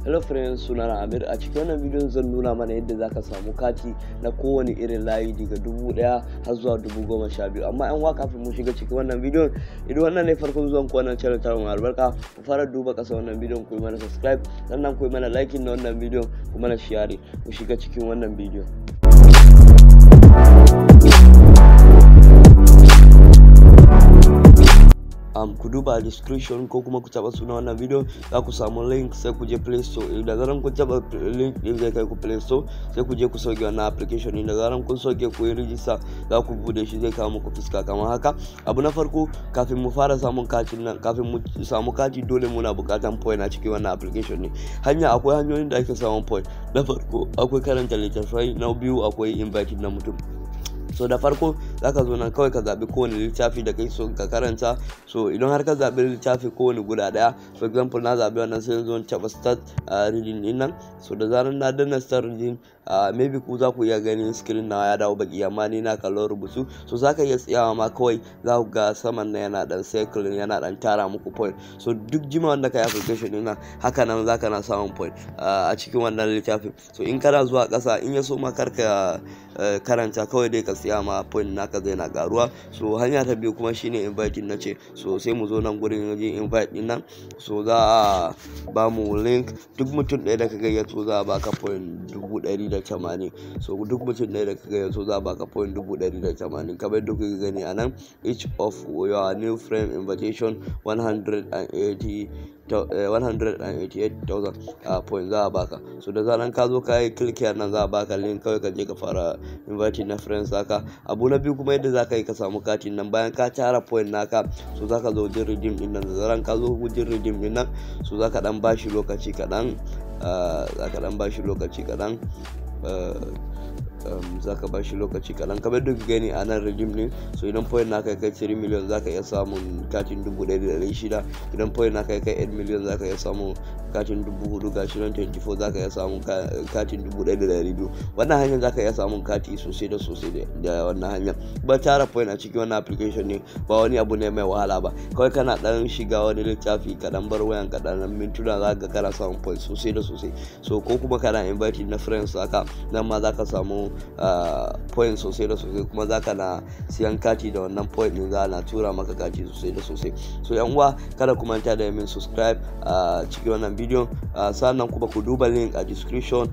Hello friends, sunana Amir. A cikin wannan bidiyon zan nuna mana yadda zaka samu kati na kowane irin layi daga 1000 har zuwa 12,000. Amma yan uwa, kafin mu shiga cikin wannan bidiyon, idan wannan ne farkon zuwan ku wannan channel ta mu albarka, ku fara duba kasa wannan bidiyon, ku yi mana subscribe, sannan ku yi mana like na wannan bidiyon, ku mana share. Mu shiga cikin wannan bidiyon. Ku duba description ko kuma ku taba suna wannan video, za ku samu link, sai ku je Play Store. Da zaran kun taba link din, zai kai ku Play Store, sai ku je ku sauke wannan application din. Da zaran kun sauke, ku yi register, za ku bude shi, zai kawo muku fuska kamar haka. Abu na farko, kafin mu fara samun katin nan, kafin mu samu kati, dole muna bukatan point a cikin wannan application ne. Hanya, akwai hanyoyin da ake samun point. Na farko akwai karanta littattafai, na biyu akwai invite na mutum. So da farko zaka zo nan kawai ka zaɓi kowane littafi da kai so ka karanta. So idan har ka zaɓi littafi kowane guda ɗaya, for example na zaɓi wannan, sai zo taɓa "Start reading" din nan. So da zarar na danna "Start reading", maybe ku za ku iya ganin screen na ya dawo baki, amma ni na kallon rubutu. So zaka iya tsayawa ma kawai, za ku ga saman na yana dan circle, yana dan tara muku point. So duk jima wanda kai application din nan, haka nan zaka na samun point a cikin wannan littafin. So in kana zuwa ƙasa, in ya so ma karka karanta, kawai dai ka siya ma, point naka zai na karuwa. So hanya ta biyu kuma shine inviting na ce. So sai mu zo nan gurin wajen invite din nan. So za a ba mu link, duk mutum ɗaya da ka gayyato za a baka point 180,000. So duk mutum ɗaya da ka gayyato za a baka point 180,000, kamar yadda kuke gani a nan, "Each of your new friend invitation 180 188,000 point za a baka." So da zaran ka zo ka yi click nan, za a baka link, kawai ka je ka fara inviting na friends haka. Abu na biyu kuma, yadda za ka yi ka samu katin nan, bayan ka tara point naka, so za ka zo wajen redeem din nan. Da zaran ka zo wajen redeem din nan, so za ka dan bashi lokaci kaɗan, za ka dan bashi lokaci kaɗan, za ka ba shi lokaci kaɗan, kamar duk gani a nan redeem ne. So idan point naka kai 3 million, za ka iya samun katin 1,600. Idan point naka kai 8 million, za ka iya samun katin 4,000. Ga shi nan 24, za ka iya samun katin 1,200. Wannan hanyar za ka iya samun kati sosai da sosai da wannan hanyar. Ba tara point a cikin wannan application ne ba wani abu ne mai wahala ba. Kawai kana dan shiga wani littafi, ka dan bar wayan ka dan mintuna, za ka kana samun point sosai da sosai. So ko kuma kana inviting na friends haka nan ma, za ka samu point sosai da sosai, kuma za ka na siyan kati da wannan point din, za na tura maka kati sosai da sosai. So yan uwa, kada ku manta da min subscribe a cikin wannan bidiyon, sannan kuma ku duba link a description.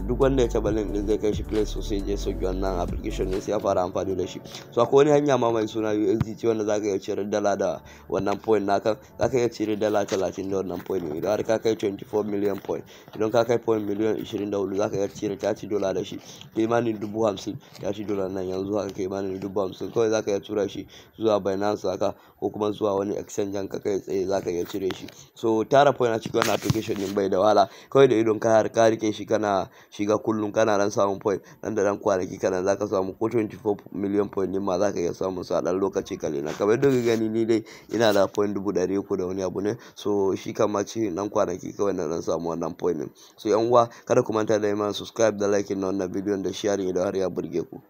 Duk wanda ya taba link din, zai kai shi Play sosai, je sauki wannan application ne, sai ya fara amfani da shi. So akwai wani hanya ma mai suna USDT, wanda zaka iya cire dala da wannan point naka. Zaka iya cire dala 30 da wannan point idan har ka kai 24 million point. Idan ka kai point miliyan 24, zaka iya cire $30 da shi, kimanin 50,000. $30 nan yanzu haka kimanin 50,000. Kawai zaka iya tura shi zuwa Binance haka, ko kuma zuwa wani exchange ka, kai tsaye zaka iya cire shi. So tara point a cikin wannan application din bai da wahala. Kawai da idon ka har ka rike shi, kana shiga kullum, kana dan samun point, nan da dan kwanaki kana zaka samu ko 24 million point din ma, zaka iya samun su a dan lokaci kalilan. Kamar yadda kuka gani, ni dai ina da point 300,000 da wani abu ne. So shi kama ci dan kwanaki kawai na dan samu wannan point din. So yan uwa, kada ku manta da yi mana subscribe da like na wannan bidiyon da sharing idan har ya burge ku.